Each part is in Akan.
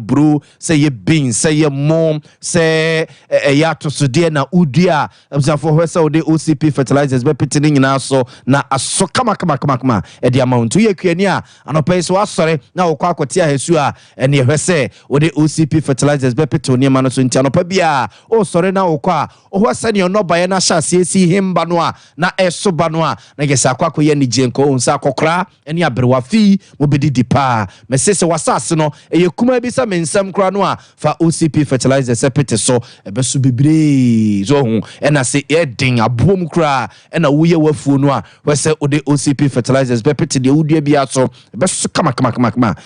Ɛyɛ buro, sɛ ɛyɛ beans, sɛ ɛyɛ mo, sɛ ɛyɛ atosodeɛ na wodua a, abusuafoɔ, hwɛ sɛ wode OCP fertilizers bɛpete ne nyinaa so na asɔ kama ɛde ama wo. Nti woyɛ kuani a, anɔpa yi sɛ woasɔre na wokɔ akɔte ahɛsu a, ɛne ɛhwɛ sɛ wode OCP fertilizers bɛpete wo nneɛma no so. Nti anɔpa bi a wosɔre na wokɔ a, wohɔ sɛneɛ nnɔbaeɛ no ahyɛ aseɛ si hemba no a na ɛso ba no a, na yɛ sɛ akɔ akɔyɛ anigye nkɔ wo sɛ akɔkoraa ne aberewa fii mobɛdidi paa. Mɛse sɛ wasase no ɛyɛ kuma bi sɛ me nsɛm koraa no a, fa OCP fertilizer sɛ pete so, ɛbɛso bebree so ho. Ɛna sɛ ɛden aboɔ mu koraa ɛna woyɛ wafuo no a, hwɛ sɛ wode OCP fertilizers bɛpete deɛ wodua biara so, ɛbɛso kama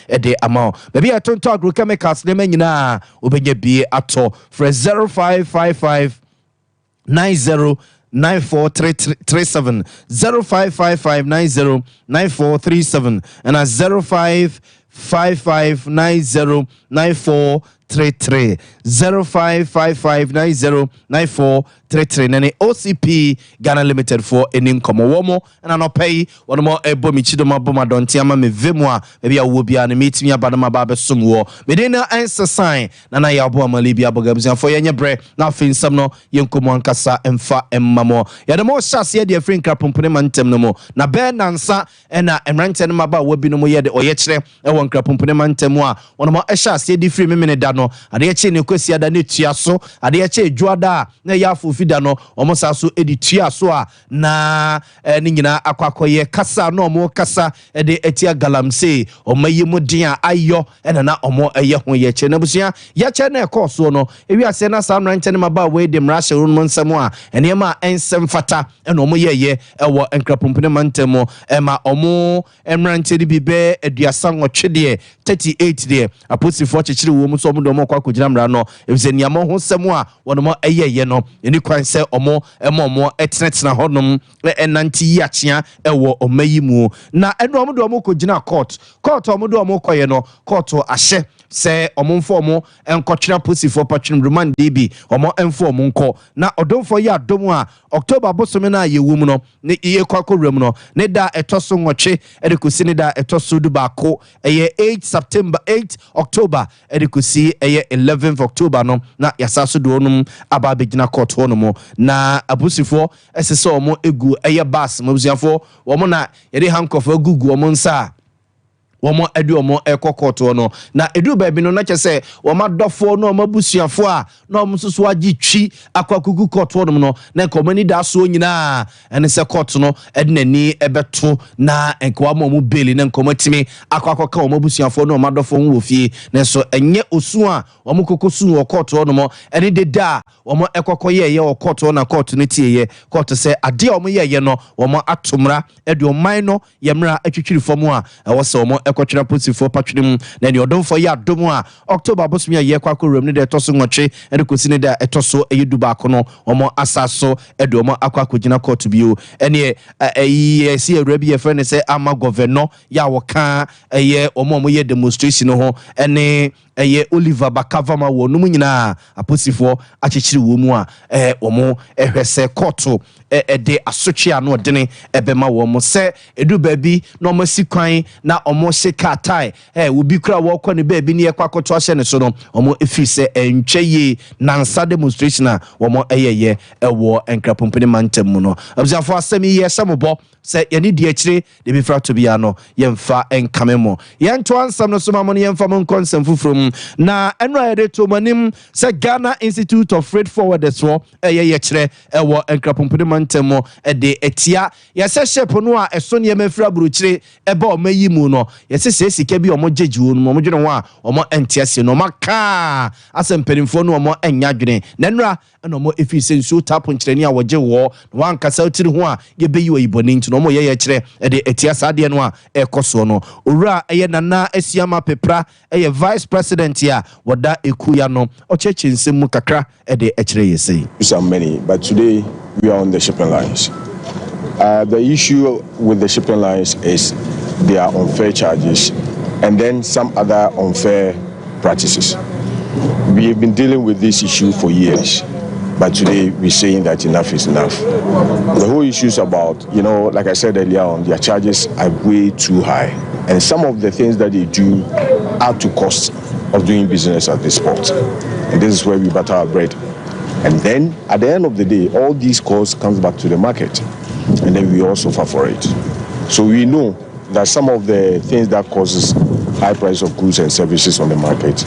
ɛde ama wo. Baabi a ɛtontɔ agrochemicals nneɛma nyinaa, wobɛnya bie atɔ. Frɛ 0555 90 9437, 0555 90 9437 ɛna 0555 90 9433, 0555 90 9433. Na ne OCP Ghana Limited foɔ ɛni nkɔmmɔ wɔ mo. Ɛna nɔpɛ yi wɔn mo ɛbɔ mi kyidɔm abɔ mu adɔnten ama me ve mu a, baabi a wowɔ biara no metumi aba no ma ba abɛsom wɔ mede no ɛnsesan na na yɛ aboa ma bi abɔga. Abusuafoɔ, yɛnyɛ berɛ na afei nsɛm no yɛnkɔ mu ankasa mfa mma mo. Yɛde mo hyɛ aseɛ deɛ ɛfiri Nkrapompone ma ntɛm no mu na bɛɛ nansa ɛna mmeranteɛ no mmabaawa binom yɛ de ɔyɛkyerɛ ɛwɔ Nkrapompone ma ntɛm a wɔn mo ɛhyɛ aseɛ de firi Memene da no, adeɛ kye ne Kwasi da ne tua so, adeɛ kye Dwoada a na ɛyɛ Afofi da no, wɔn saa so de tua so a na ne nyinaa akɔ akɔyɛ kasa na wɔn kasa de atia galamsey. Wɔn ayi mu den a ayɔ ɛna na wɔn ɛyɛ ho yɛkyɛ. Na abusua, yɛkyɛ na ɛkɔɔ soɔ no, ewiase na saa mmeranteɛ no mmabaawa yi de mmara hyɛ wɔn nsam a nneɛma a ɛnsɛm fata ɛna wɔn yɛyɛ ɛwɔ Nkrapompone mantam mu. Ɛma wɔn mmeranteɛ no bi bɛɛ 38 deɛ, 38 deɛ, apolisifoɔ kyekyere wɔn mu nso wɔn de wɔn kɔ akɔgyina mmara no, efisɛ nneɛma ho nsɛm a wɔn ɛyɛyɛ no, ɛni kwan sɛ wɔn ɛma wɔn ɛtenatena hɔnom ɛnante yi akyea ɛwɔ ɔma yi mu. Na ɛno wɔn de wɔn kɔgyina court. Court a wɔn de wɔn kɔyɛ no, court ahyɛ sɛ wɔn mfa wɔn nkɔtwere apolisifoɔ patwene remand bi, wɔn mfa wɔn nkɔ. Na ɔdomfoɔ yɛ adom a, October bosome no a yɛwɔ mu no ne yɛkɔ akɔwura mu no, ne da ɛtɔ so 8 ɛde kɔsi ne da ɛtɔ so 11, ɛyɛ 8 September, 8 October ɛde kɔsi ɛyɛ 11th October no, na yɛasa so de wɔnom aba abɛgyina court hɔ nom. Na apolisifoɔ ɛsɛ sɛ wɔn egu ɛyɛ bus mu. Abusuafoɔ, wɔn na yɛde handcuff agugu wɔn nsa a wɔn de wɔn ɛkɔ kɔɔtoɔ no. Na edu baabi no, na kyerɛ sɛ wɔn adɔfoɔ ne wɔn abusuafoɔ a na wɔn nso so agye twi akɔ akɔgu kɔɔtoɔ nom no, na nka wɔn ani da soɔ nyinaa ɛne sɛ kɔɔto no ɛde n'ani ɛbɛto na nka wɔn ama wɔn bail na nka wɔn atumi akɔ akɔka wɔn abusuafoɔ ne wɔn adɔfoɔ ho wɔ fie. Nanso ɛnyɛ osu a wɔn kɔkɔ su wɔ kɔɔtoɔ nom ɛne deda a wɔn ɛkɔkɔ yɛɛyɛ wɔ kɔɔtoɔ na kɔɔto no tie yɛ kɔɔto sɛ adeɛ a wɔn yɛɛyɛ no, wɔn ato mmara ɛde ɔman no yɛ mmara atwitwiri fam a ɛwɔ sɛ wɔn ɛkɔtwere apolisifoɔ patwene mu. Na nea ɔdomfoɔ yɛ adom a, October abosom a yɛkɔ akɔwura mu ne deɛ ɛtɔ so 8 ɛde kɔsi ne deɛ ɛtɔ so ɛyɛ 11 no, wɔn asa so ɛde wɔn akɔ akɔgyina kɔɔto bio. Ɛneɛ ɛyi yɛsi awura bi yɛfrɛ no sɛ Ama Governor yɛ a wɔka ɛyɛ wɔn a wɔyɛ demonstration no ho, ɛne ɛyɛ Oliver Barker-Vormawor, wɔn nom nyinaa apolisifoɔ akyekyere wɔn mu a wɔn ɛhwɛ sɛ kɔɔto ɛde asotwe a no ɔdene ɛbɛma wɔn sɛ edu baabi na wɔn asi kwan na wɔn hyɛ kaa tae obi kura wɔkɔ ne baabi ne yɛkɔ akɔto ahyɛ ne so no, wɔn efiri sɛ ɛntwɛ yie nansa demonstration a wɔn ɛyɛyɛ ɛwɔ Nkrapompene mantam mu no. Abusuafoɔ, asɛm yi yɛhyɛ mo bɔ sɛ yɛne di akyire de bi fra to bia no, yɛmfa nkame mo. Yɛntoa nsɛm no so ma mo no, yɛmfa mo nkɔ nsɛm foforɔ mu. Na ɛno a yɛde to mo anim sɛ Ghana Institute of Freight Forwarders foɔ ɛyɛ yɛkyerɛ ɛwɔ Nkrapompene mantam mu ɛde ɛtia yɛsɛ ship no a ɛso nneɛma firi aburokyire ɛba ɔma yi mu no, yɛsɛ sɛ sika bi ɔmo gyegye wɔ no mu, ɔmo dwene ho a ɔmo ɛnte aseɛ no, ɔmo akaa asɛ mpanimfoɔ no ɔmo ɛnya adwene. Na nnura ɛna ɔmo ɛfiri sɛ nsuo taapo nkyerɛni a wɔgye wɔ na wankasa tiri ho a yɛbɛyi wɔ yibɔne nti na ɔmo yɛ yɛkyerɛ ɛde ɛtia saa adeɛ no a ɛkɔ soɔ no. Owura ɛyɛ Nana Asiama Pepra, ɛyɛ vice president a wɔda ekuya no, ɔkyerɛkyerɛ nsɛm mu kakra ɛde ɛkyerɛ yɛ sɛyi. So many, but today we are on the shipping lines. The issue with the shipping lines is their unfair charges and then some other unfair practices. We have been dealing with this issue for years, but today we're saying that enough is enough. The whole issue is about, like I said earlier on, their charges are way too high. And some of the things that they do add to cost. of doing business at this port. And this is where we butter our bread. And then at the end of the day, all these costs comes back to the market. And then we all suffer for it. So we know that some of the things that causes high price of goods and services on the market.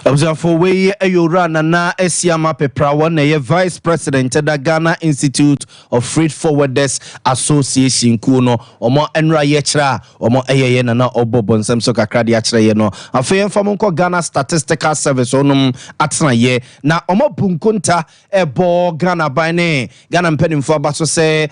Abusuafo, wei yɛ Owura Nana Asiama Pepra, wɔn na ɛyɛ Vice President ɛda Ghana Institute of Freight Forwarders Association kuo no. Wɔn nnura yɛ kyerɛ a wɔn ɛyɛ yɛ nana ɔbɔ bɔnsɛm so kakra de akyerɛ yɛ no. Afei yɛmfa mo nkɔ Ghana Statistical Service, wɔnom atena yɛ na wɔn abu nkonta ɛbɔ Ghana ban ne Ghana mpanimfoɔ aba so sɛ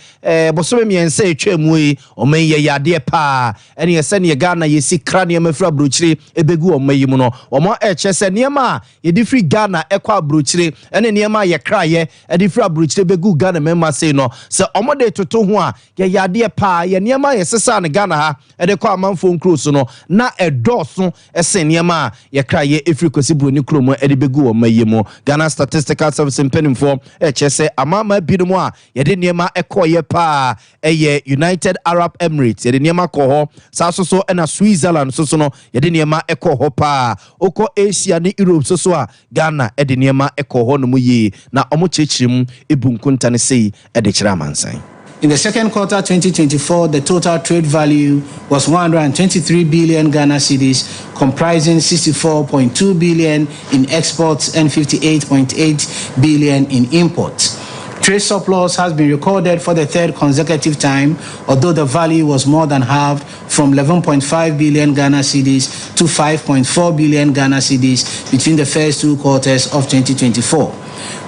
bosome 3 atwa mu yi, wɔn yɛ yadeɛ paa. Ɛne sɛneɛ Ghana yɛsi kra nneɛma firi aburokyire ɛbɛgu wɔn yi mu no, wɔn ɛkyɛ sɛ nneɛma a yɛde firi Ghana ɛkɔ aburokyire ɛne nneɛma a yɛkraeɛ ɛde firi aburokyire bɛgu Ghana mmarima sei no, sɛ wɔn de toto ho a, yɛyɛ adeɛ paa. Yɛ nneɛma a yɛsesa no Ghana ha ɛde kɔ amanfoɔ nkuro so no na ɛdɔɔso ɛsɛn nneɛma a yɛkraeɛ ɛfiri Kwasi Buroni kurom ɛde bɛgu wɔn yi mu. Ghana Statistical Service mpanimfoɔ ɛkyɛ sɛ amama binom a yɛde nneɛma ɛkɔɔyɛ paa ɛyɛ United Arab Emirates, yɛde nneɛma kɔ hɔ saa so so, ɛna Switzerland so so no, yɛde nneɛma ɛkɔ hɔ paa. Wokɔ Asia ne Europe so so a, Ghana ɛde nneɛma ɛkɔ hɔ nom yie, na ɔmo kyerɛkyerɛ mu ebu nkonta no sei ɛde kyerɛ amansan. In the second quarter 2024, the total trade value was 123 billion Ghana cedis, comprising 64.2 billion in exports and 58.8 billion in imports. Trade surplus has been recorded for the third consecutive time, although the value was more than halved from 11.5 billion Ghana cedis to 5.4 billion Ghana cedis between the first two quarters of 2024.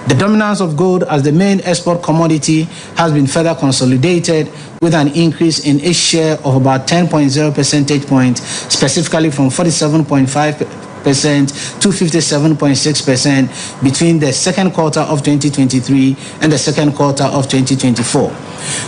The dominance of gold as the main export commodity has been further consolidated with an increase in its share of about 10.0 percentage points, specifically from 47.5% to 57.6% between the second quarter of 2023 and the second quarter of 2024.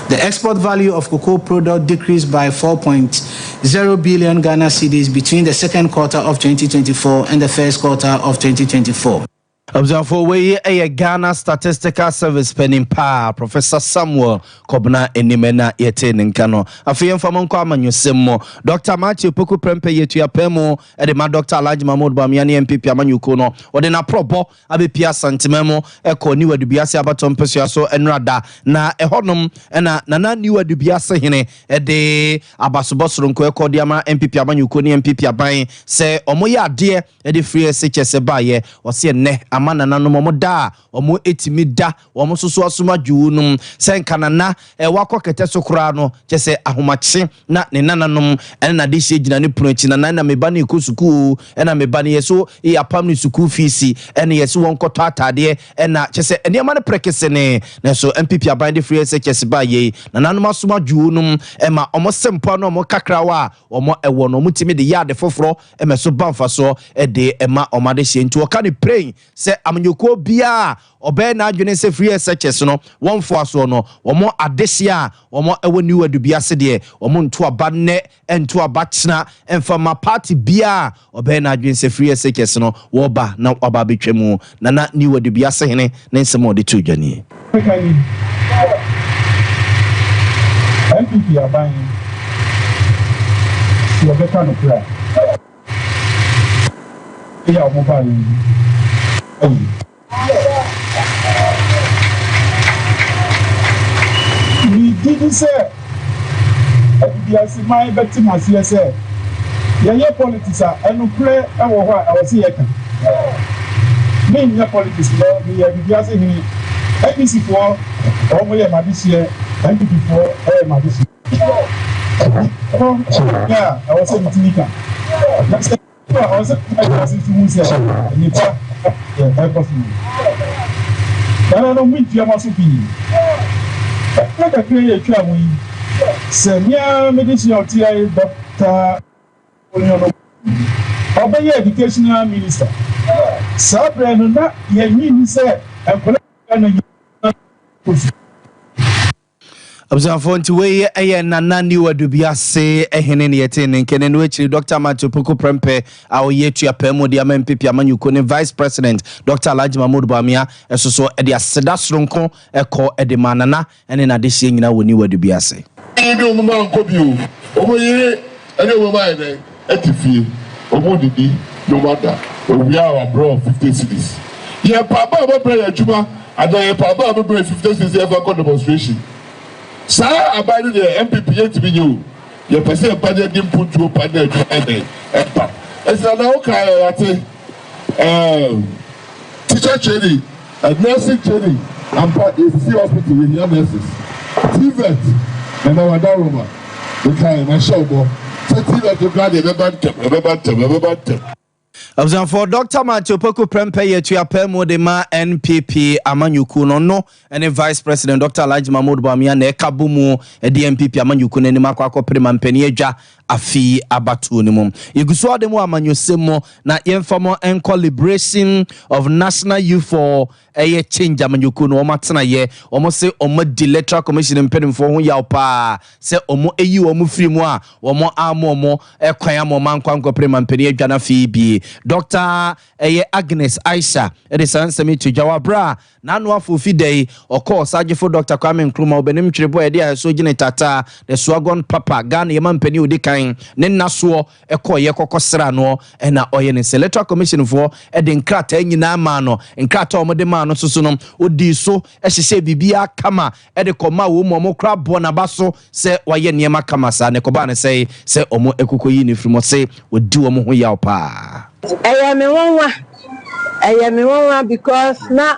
The export value of cocoa product decreased by 4.0 billion Ghana cedis between the second quarter of 2024 and the first quarter of 2024. Abusuafoɔ, wei yɛ Ghana Statistical Service panin paa, Professor Samuel Kɔbena anim na yɛte ne nka no. Afei yɛmfa mo nkɔ amanyɔsɛm mu. Dr Matthew Poku Prɛmpɛ yɛ tuapɛ mu ɛde ma Dr Alhaji Mahmood Bawumia ne NPP amanyɔkuo no. Wɔde n'aporɔbɔ abɛpia Asantema mu ɛkɔ New Adubiase abatɔ mpɛsua so nnurada, na ɛhɔnom ɛna Nana New Adubiase hene ɛde abasobɔ soronko ɛkɔ de ama NPP amanyɔkuo ne NPP aban sɛ ɔmo yɛ adeɛ ɛde free SHS baayɛ. Ɔsi ɛnɛ ama nananom ɔmo da a ɔmo etimi da wɔn nso so asom adwowo nom sɛ nka nana ɛwɔ akɔ kɛtɛ so koraa no, kyɛ sɛ ahomakye na ne nananom ɛne nade hyɛ gyina ne pono akyi. Nana, na meba no ɛkɔ sukuu, ɛna meba no yɛ so yɛ apam ne sukuu fees, ɛne yɛ so wɔn kɔtɔ ataadeɛ, ɛna kyɛ sɛ nneɛma no prɛ kese ne. Nanso NPP aban de free SHS ba yɛ, nananom asom adwowo nom ɛma ɔmo sɛ mpoa no, ɔmo kakrawa a ɔmo ɛwɔ no, ɔmo tumi de yɛ ade foforɔ ɛmɛ so ba mfasoɔ ɛde ɛma ɔmo ade hyɛ. Nti wɔka ne prɛn sɛ amanyɔkuo biara ɔbɛyɛ n'adwene sɛ free SHS no wɔmfoa soɔ no, wɔn adehyeɛ a wɔn ɛwɔ New Adubiase deɛ, wɔn nto aba nnɛ, nto aba kyena, mfama party biara ɔbɛyɛ n'adwene sɛ free SHS no wɔreba na waba abɛtwa mu. Nana New Adubiase hene ne nsɛm a ɔde to dwa nie. Meka NPP aban, si yɛbɛka no kora ɛyɛ a wɔn baa yɛn yi ayi megye sɛ Adubiase man bɛte mo aseɛ sɛ yɛyɛ politics a, ɛnokorɛ ɛwɔ hɔ a ɛwɔ sɛ yɛka. Menyɛ politics lɔ, meyɛ Adubiase hene. NDC foɔ, wɔn yɛ m'adehyeɛ, NPP foɔ ɛyɛ m'adehyeɛ. Kɔ yɛ a ɛwɔ sɛ metumi ka na sɛ a ɛwɔ sɛ Adubiase nso hu sɛ nipa yɛ ɛkɔ so yi. Nana no mentua mo aso pii. Kakra kakra yɛ atwa ho yi sɛ mmea mede hyia ɔte ayɛ Dr. Onyono ɔbɛyɛ educational minister. Saa berɛ no na yɛnyi ni sɛ nkwadaa na nyinaa kɔ sukuu. Abusuafoɔ, nti wei ɛyɛ Nana New Adubiase ɛhene ne yɛte ne nkɛne no. Akyiri, Dr Matthew Poku Prɛmpɛ a ɔyɛ tuapɛ mu de ama NPP amanyɔkuo ne Vice President Dr Alhaji Mahmood Bawumia ɛso so ɛde aseda soronko ɛkɔ ɛde ma nana ɛne n'adehyeɛ nyinaa wɔ New Adubiase. Ne ɔmo ma nkɔ bio, ɔmo yere ɛne ɔmo ma yɛ dɛ ɛte fie, ɔmo didi. Na wada. Owie a wabrɛ wo 50 cedis. Yɛpɛ aba a ɔbɛbrɛ yɛn adwuma anaa yɛpɛ aba a ɔbɛbrɛ yɛn 50 cedis yɛmfa nkɔ demonstration? Saa aban no deɛ, NPP yɛntumi nyɛ o. Yɛpɛ sɛ yɛba ne yɛde mpuntuo pa ne adwuma ɛdɛn ɛba. Ɛsɛ na woka yɛ yɛate teacher training, nursing training ampa. Yɛsisi hospital, yɛhia nurses. TVET, Nana Wadaroma, mekae mahyɛ wo bɔ sɛ TVET koraa deɛ, ɛbɛba ntɛm, ɛbɛba ntɛm, ɛbɛba ntɛm. Abusuafoɔ, Dr Matthew Poku Prɛmpɛ yɛ tuapɛ mu de ma NPP amanyɔkuo no ne Vice President Dr Alhaji Mahmood Bawumia na ɛka bɔ mu de NPP amanyɔkuo no anim akɔ akɔpere mampanin adwa afi abatoɔ no mu. Yɛgu so ade mu amanyɔsɛm mu na yɛmfa mo nkɔ Liberation of National Youth for ɛyɛ Change amanyɔkuo no wɔn atenayɛ. Wɔn se wɔn adi Electoral Commission mpanimfoɔ ho yaw paa sɛ wɔn ayi wɔn firi mu a wɔn ama wɔn kwan ama wɔn ankɔ ankɔpere mampanin adwa no afei bie. Dr ɛyɛ Agnes Aisha ɛde saa nsɛm yi to dwa wɔ abere a n'ano afo fi da yi ɔkɔɔ Ɔsagyefo Dr Kwame Nkrumah ɔbɛnim twerɛbɔ a yɛde ayɛso gyina tata, the Swagon Papa, Ghana yɛma mpanin odi kan ne nna soɔ ɛkɔɔ yɛ kɔkɔ sra noɔ. Ɛna ɔyɛ ne sɛ Electoral Commission foɔ ɛde nkrataa nyinaa maa no. Nkrataa a wɔde maa no soso no, ɔdii so ɛhyehyɛ biribiara kama ɛde kɔma wɔn mu a wɔn kora boɔ n'aba so sɛ wayɛ nneɛma kama saa. Ne kɔbaa ne sɛ wɔn ɛkokɔ yi ne firi mu sɛ wɔdi wɔn ho yaw paa. Ɛyɛ me nwanwa, ɛyɛ me nwanwa because na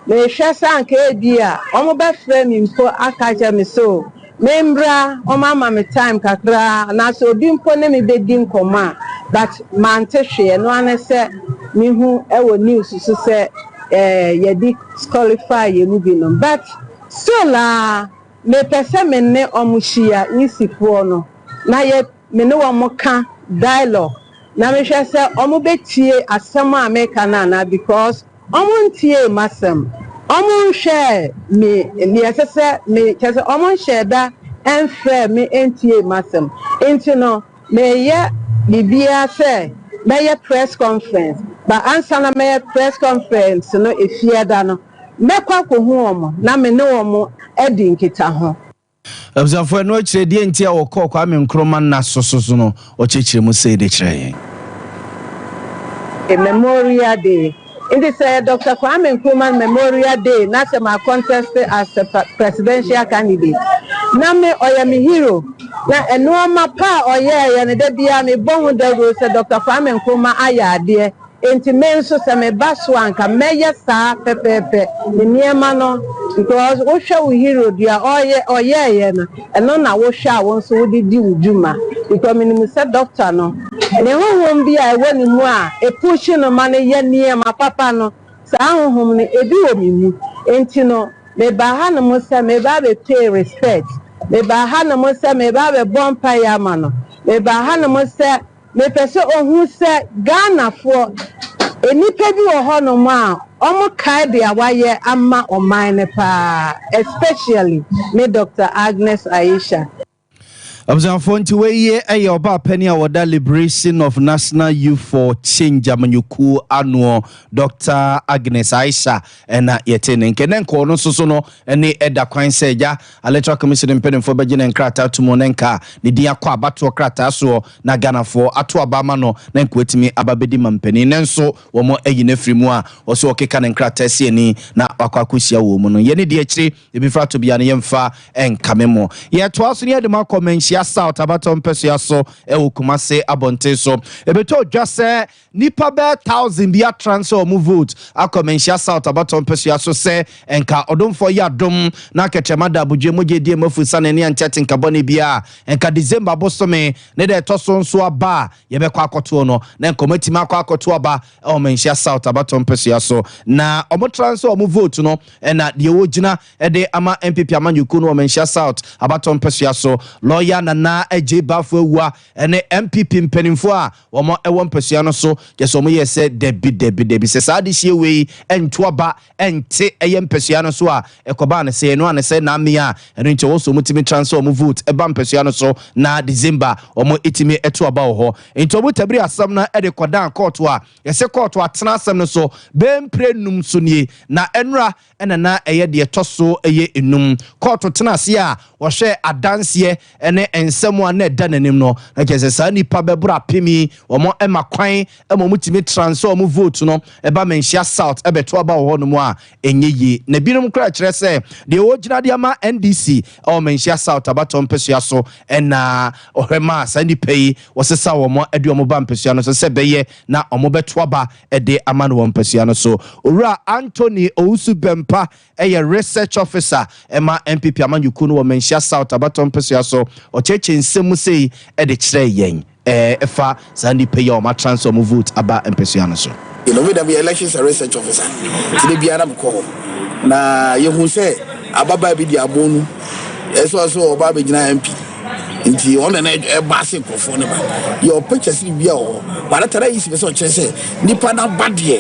mehwɛ sɛ anka ebi a wɔn bɛfrɛ mi mpo aka kyerɛ me so membra, wɔn ama me time kakra anaasɛ obi mpo ne me bɛdi nkɔmɔ a, but mante hwee. Ɛno ano sɛ mehu ɛwɔ news so sɛ yɛde disqualify yɛn mu binom, but still a mepɛ sɛ me ne wɔn hyia, EC foɔ no, na yɛ me ne wɔn ka dialogue na mehwɛ sɛ wɔn bɛtie asɛm a meka no anaa, because wɔn ntie m'asɛm, wɔn nhwɛ me nea ɛsɛ sɛ me kyerɛ sɛ wɔn nhyɛ da mfrɛ me ntie m'asɛm. Nti no meyɛ biribiara sɛ mɛyɛ press conference, but ansa na mɛyɛ press conference no, Efiada no mɛkɔ akɔhu wɔn na me ne wɔn adi nkitaho. Abusuafoɔ, ɛno akyerɛ deɛ nti a wɔkɔɔ Kwame Nkrumah nna so so so no, ɔkyerɛkyerɛ mu sei de kyerɛ yɛn. A memorial day nti sɛ Dr Kwame Nkrumah Memorial Day na sɛ ma contest as a presidential candidate na me ɔyɛ me hero na nneɛma pa a ɔyɛɛyɛ no, da biara mebɔ ho dawuro sɛ Dr Kwame Nkrumah ayɛ adeɛ. Nti me nso sɛ meba so anka mɛyɛ saa pɛpɛɛpɛ ne nneɛma no, because wohwɛ wo hero deɛ ɔyɛ ɔyɛɛyɛ no, ɛno na wohwɛ a wo nso wode di wo dwuma, because menim sɛ doctor no ne honhom bi a ɛwɔ ne mu a epush no ma no yɛ nneɛma papa no, saa honhom no ebi wɔ me mu. Nti no meba ha nom sɛ meba abɛpay respect, meba ha nom sɛ meba abɛbɔ mpaeɛ ama no, meba ha nom sɛ mepɛ sɛ ohun sɛ Ghanafoɔ nnipa bi wɔ hɔnom a wɔn kae deɛ wayɛ ama ɔman no paa, especially me Dr Agnes Aisha. Abusuafoɔ, nti wɔyie ɛyɛ ɔbaa panin a wɔda Liberation of National Youth for Change amanyɔkuo anoɔ, Dr Agnes Aisha, ɛna yɛte ne nkɛ ne nkɔɔ no nso so no ɛne ɛda kwan sɛ agya Electoral Commission mpanimfoɔ bɛgye ne nkrataa to mu ne nka ne din akɔ abatoɔ krataa soɔ na Ghanafoɔ ato aba ama no na nka watumi aba bɛdi ma mpanin. Ne nso wɔn ayi no afiri mu a wɔso ɔkeka ne nkrataa si ani na wakɔ akɔhyia wɔ mu no. Yɛne deɛ akyire ebi fra to bia no, yɛmfa ɛnkame mo. Yɛtoa so ne yɛde mo akɔ Manhyia South abatɔ mpɛsoa so ɛwɔ Kumase abɔnten so. Ɛbɛtɔ dwa sɛ nipa bɛɛ 1,000 bi atransfer ɔmo vote akɔ Manhyia South abatɔ mpɛsoa so sɛ nka ɔdomfoɔ yɛ adom na akɛkyɛma da abodwe mogye die mafu sane ne ankyɛ tenkabɔne bi a nka December bosome ne deɛ ɛtɔ so nso aba a yɛbɛkɔ akɔtoɔ no na nkɔmɔ atumi akɔ akɔto aba ɛwɔ Manhyia South abatɔ mpɛsoa so. Na ɔmo transfer ɔmo vote no, ɛna deɛ wɔgyina ɛde ama NPP amanyɔkuo no wɔ Manhyia South abatɔ mpɛsoa so, lawyer Nana Agye Bafo Awua, ɛne NPP mpanimfoɔ a wɔn ɛwɔ mpɛsoa no so kyɛ sɛ wɔn yɛ sɛ dabi dabi dabi, sɛ saa de hyia wei ɛnto aba ɛnte ɛyɛ mpɛsoa no so a ɛkɔbaa ne sɛ ɛno a ne sɛ n'ame a ɛno nkyɛn wɔ so wɔn tumi transfer wɔn vote ɛba mpɛsoa no so na December wɔn etumi ɛto aba wɔ hɔ. Nti wɔn tabiri asɛm no ɛde kɔdan kɔɔto a yɛsɛ kɔɔto atena asɛm no so bɛmpire num so nie, na ɛnura ɛna na ɛyɛ deɛ ɛtɔ so ɛyɛ enum. Kɔɔto tena ase a wɔhwɛ adanseɛ ɛne nsɛm a na ɛda n'anim no, na kyerɛ sɛ saa nnipa bɛboro 1000 yi, wɔn ma kwan ma wɔn tumi transfer wɔn vote no ɛba Manhyia South ɛbɛto aba wɔ hɔnom a, ɛnyɛ yie. Na binom koraa kyerɛ sɛ deɛ wɔgyina de ama NDC ɛwɔ Manhyia South abatɔ mpɛsua so ɛna ɔhwɛ ma saa nnipa yi wɔsesa wɔn de wɔn ba mpɛsua no so sɛ bɛyɛ na wɔn bɛto aba de ama no wɔ mpɛsua no so. Owura Anthony Owusu Bɛmpa ɛyɛ research officer ɛma NPP amanyɔkuo no wɔ Manhyia South abatɔ mpɛsua so. Ɔkyerɛkyerɛ nsɛm mu sei de kyerɛ yɛn ɛfa saa nnipa yi a wɔn atransfer wɔn vote aba mpɛsua no so. Me da meyɛ elections and research officer, nti da biara na mekɔ hɔ, na yɛhu sɛ ababaa bi de abon no ɛsɛ ɔsɛ ɔba abɛgyina MP, nti ɔno na ɛba ase nkurɔfoɔ no ba yɛ pictures no bi a wɔ hɔ baadata na yi si pɛ sɛ ɔkyerɛ sɛ nipa n'aba deɛ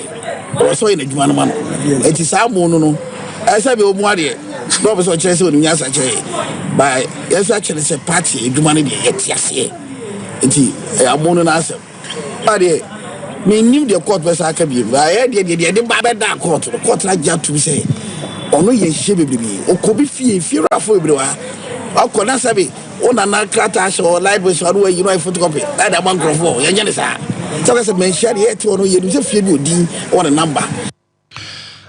ɔwɔ sɛ ɔyɛ n'adwuma no ma no. Nti saa abon no ɛsɛ bi ɔmu adeɛ na ɔpɛ sɛ ɔkyerɛ sɛ onim nyansa kyerɛ ba yɛsɛ akyerɛ sɛ party adwuma no deɛ yɛte aseɛ, nti ɛyɛ abon no n'asɛm adeɛ. Menim deɛ court bɛsa aka bio. Ɛyɛ deɛ de ba bɛda court no, court no agye atom sɛ ɔno yɛ nhyehyɛ bebrebe. Ɔkɔ bi fie, fiewurafoɔ bebree wɔ ha, ɔkɔ na sɛbi wo nana krataa hyɛ wɔ library so ano, wayi no ayɛ photocopy na de ama nkurɔfoɔ. Yɛnyɛ ne saa sɛ ɔka sɛ manhyia deɛ yɛte hɔ no, yɛnim sɛ fie bi odin wɔ ne number.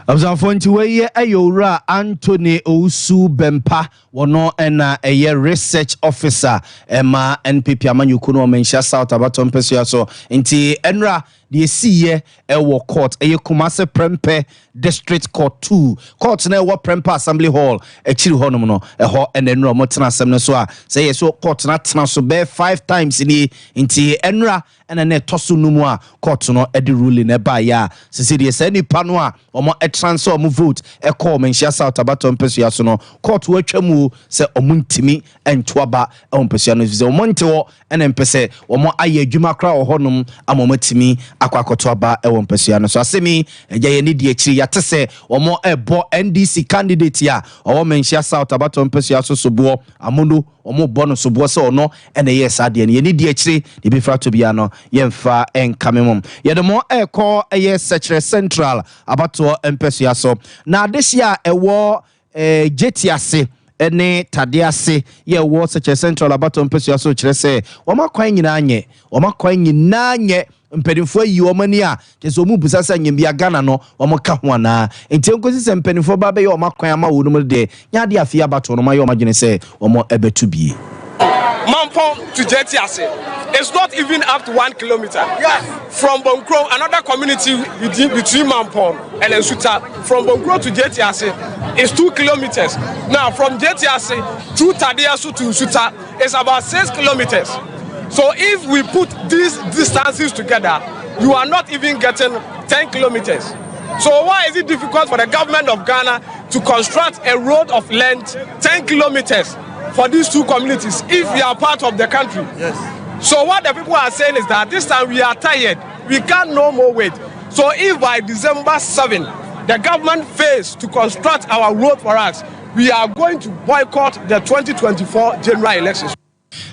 Abusuafoɔ, nti wei ɛyɛ Owura Anthony Owusu Bɛmpa, wɔno ɛna ɛyɛ research officer ɛma NPP amanyɔkuo no wɔ Manhyia South abatɔ mpɛsua so. Nti ɛnra deɛ ɛsiiɛ ɛwɔ court ɛyɛ Kumase Prempeh District Court 2 court na ɛwɔ Prempeh Assembly Hall akyiri hɔnom no, ɛhɔ ɛna ɛnura ɔmo tena asɛm no so a sɛ yɛ so court no atena so bɛyɛ five times nie. Nti ɛnura ɛna na ɛtɔ so no mu a court no ɛde ruling ɛbaeɛ a sisi deɛ saa nipa no a ɔmo ɛtransfer ɔmo vote ɛkɔ ɔmo Nhyia South abatɔ mpɛsua so no, court wɔatwa mu sɛ ɔmo ntumi ɛnto aba ɛwɔ mpɛsua no sɛ ɔmo nte hɔ ɛna mpɛ sɛ ɔmo ayɛ adwuma koraa wɔ hɔnom ama ɔmo atumi akɔ akɔto aba ɛwɔ mpɛsua no so. Asɛm yi ɛgya yɛn ne di akyiri, yɛate sɛ ɔmo ɛbɔ NDC candidate a ɔwɔ Manhyia South abatɔ mpɛsua so soboɔ amono, ɔmo bɔ no soboɔ sɛ ɔno ɛna ɛyɛ saa deɛ no. Yɛne di akyire deɛ ebi to bia no, yɛmfa ɛnkame mu. Yɛde mo ɛrekɔ ɛyɛ Sɛkyerɛ Central abatoɔ mpɛsua so, na adehyɛ a ɛwɔ gyeti ase ne tade ase yɛ ɛwɔ Sɛkyerɛ Central abatɔ mpɛsua so kyerɛ sɛ wɔn akwan nyinaa nyɛ, wɔn akwan nyinaa nyɛ. Mpanimfoɔ ayi wɔn ani a kyerɛ sɛ wɔn bisa sɛ nyɛmbia Ghana no wɔn ka ho anaa? Nti nkosi sɛ mpanimfoɔ ba bɛyɛ wɔn akwan ama wɔn mu deɛ nyɛ adeɛ afei abatɔ no, wɔn ayɛ wɔn adwene sɛ wɔn ɛbɛto bie. Mampong to Jetiase is not even up to 1 kilometer. From Bonkro, another community between Mampong and Nsuta, from Bonkro to Jetiase is 2 kilometers. Now, from Jetiase through Tadiasu to Nsuta is about 6 kilometers. So if we put these distances together, you are not even getting 10 kilometers. So why is it difficult for the government of Ghana to construct a road of length 10 kilometers for these two communities if we are part of the country? So what the people are saying is that this time we are tired. We can't no more wait. So if by December 7, the government fails to construct our road for us, we are going to boycott the 2024 general elections.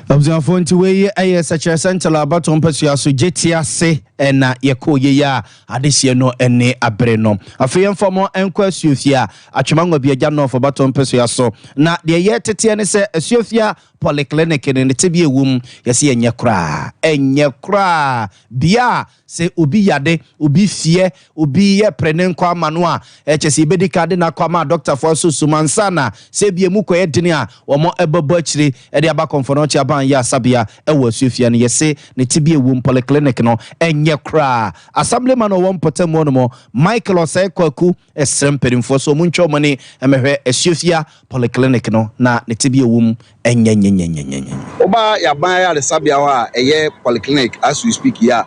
Abusuafoɔ, nti wei ɛyɛ Sɛkyerɛ Central abatɔ mpasua so gye ase ɛna yɛkɔ yie a adehyeɛ no ne abere no. Afei yɛmfa mo nkɔ Asuofie a Atwema Nwabiagya North abatɔ mpasua so, na deɛ yɛ teteɛ ne sɛ Asuofia Polyclinic no ne tebea ɛwɔ mu, yɛsɛ yɛnyɛ koraa, ɛnyɛ koraa. Bea a sɛ obi yade, obi fie, obi yɛ pere ne nkɔ ama no a, ɛkyɛ sɛ yɛbɛdi ka de no akɔ ama dɔktafoɔ so sum ansa na sɛ bia mu kɔyɛ dene a wɔn ɛbɛbɔ akyire ɛde aba Kɔmfɔ Anɔkye aban yɛ asabea ɛwɔ Asuofia no. Yɛse ne tebea ɛwɔ mu, polyclinic no ɛnyɛ koraa. Assemblyman a ɔwɔ mpɔtam hɔ nom, Michael Ɔsɛe Kwaku, ɛsrɛ mpanimfoɔ so ɔmo ntwa ɔmo ani ɛmɛhwɛ Asuofia Polyclinic no na ne tebea ɛwɔ mu ɛnyɛ nyɛnyɛnyɛnyɛnyɛ. Woba yɛaban ayaresabea hɔ a ɛyɛ polyclinic as we speak yi a,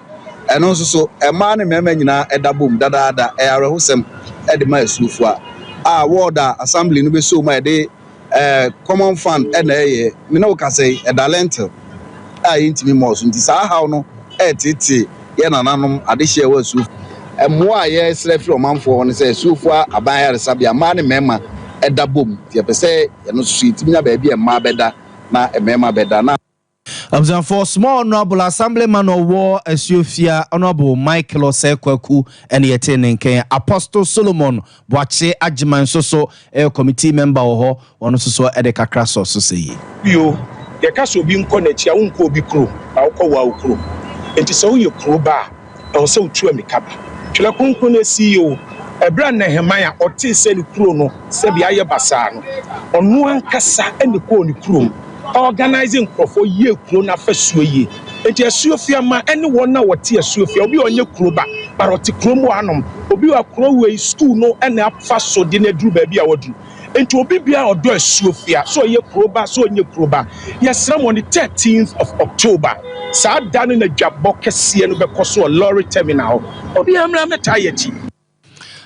ɛno nso so mmaa ne mmarima nyinaa ɛda bom dadaada. Ɛyɛ awerɛhosɛm ɛde ma asuofoɔ a ward a assembly no bɛso mu a yɛde common fund ɛna ɛyɛ. Me ne wo kasa yi, ɛda lintel a yɛntumi mmɔɔ so, nti saa haw no ɛɛtete yɛ nananom adehyɛ ɛwɔ asuo. Mmoa a yɛsrɛ firi ɔmanfoɔ hɔ no sɛ asuofoɔ aban ayaresabea, mmaa ne mmarima ɛda bom, nti yɛpɛ sɛ ɛno nso so yɛtumi nya baabi a mmaa bɛda na mmarima bɛda na Abusuafoɔ, small honourable assemblyman ɔwɔ Asuofia, Honourable Michael Ɔsɛe Kwaku, ɛne yɛte ne nkɛn. Apostle Solomon Boakye Agyeman nso so ɛyɛ committee member wɔ hɔ, ɔno nso so ɛde kakra sɔ so sɛ yie. Bio, Yɛka sɛ obi nkɔ n'akyi a, wonkɔ obi kurom, na wokɔ wo ara wo kurom. Enti sɛ woyɛ kuro ba a, ɛwɔ sɛ wotu ammirika ba. Twerɛ Kronkron no asi yie o, ɛberɛ a Nehemia ɔtee sɛ ne kuro no sɛdeɛ ayɛ basaa no, ɔno ankasa na ɛkɔɔ ne kurom, organise nkurɔfoɔ yɛɛ kuro no afasuo yie. Enti Asuofiama ne wɔn a wɔte Asuofia, obi a ɔnyɛ kuro ba but ɔte kurom hɔ anom, obi wɔ kuro wei sukuu no na afa so de no aduru baabi a waduru. Enti obi biara a ɔdɔ Asuofia, sɛ ɔyɛ kuro ba, sɛ ɔnyɛ kuro ba, yɛsrɛ mo on the 13th of October, saa da no na dwabɔ kɛseɛ no bɛkɔ so wɔ lorry terminal hɔ. Obiara mmra mmɛtaa yɛn akyi.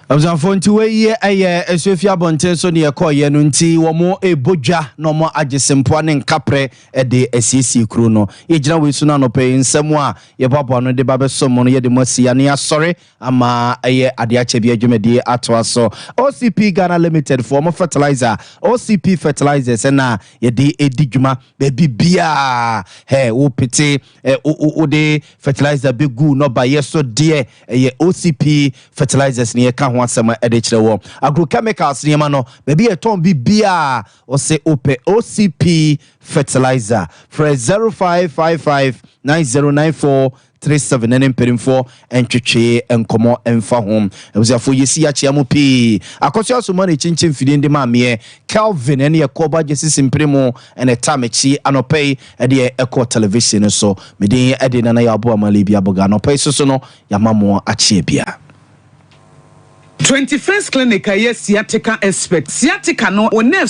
Abusuafoɔ nti wei yɛ Asuafie abɔnten so ne yɛkɔɔyɛ no nti wɔn rebɔ dwa na wɔn agye sempoa ne nkaprɛ de asiesie kuro no. Yɛgyina wei so no anɔpa yi nsɛm a yɛboaboa ano de ba bɛsom mo no yɛde mo asi ano yɛasɔre ama ɛyɛ adeɛ akyɛ bi adwumadie atoa so. OCP Ghana Limited foɔ wɔn fertilizer OCP fertilizers ɛna yɛde edi dwuma baabi biara hɛ wopete wode fertilizer bɛgu nnɔbaeɛ so deɛ ɛyɛ OCP fertilizers ne yɛka ho asɛm de kyerɛ wɔ agrochemicals nneɛma no baabi yɛtɔn biribiaa ɔsɛ wopɛ OCP fertilizer frɛ 0555 9094 37 ne mpanimfoɔ ntwetwee nkɔmmɔ mfa ho. Abusuafoɔ yɛsi akyea mu pii. Akɔso asoma ne kyinkyin mfidie de maameɛ Kelvin ɛne ɛkɔ ba gyesi simpere mu ɛna ɛta m'akyi anɔpa yi ɛdeɛ ɛkɔ television no so. Medin ɛde Nana yɛ aboa ma Libya Boga. Anɔpa yi soso no yɛama mo akyeɛ bia. 21st Clinic a ɛyɛ sciatica expert. Sciatica no, wo nerves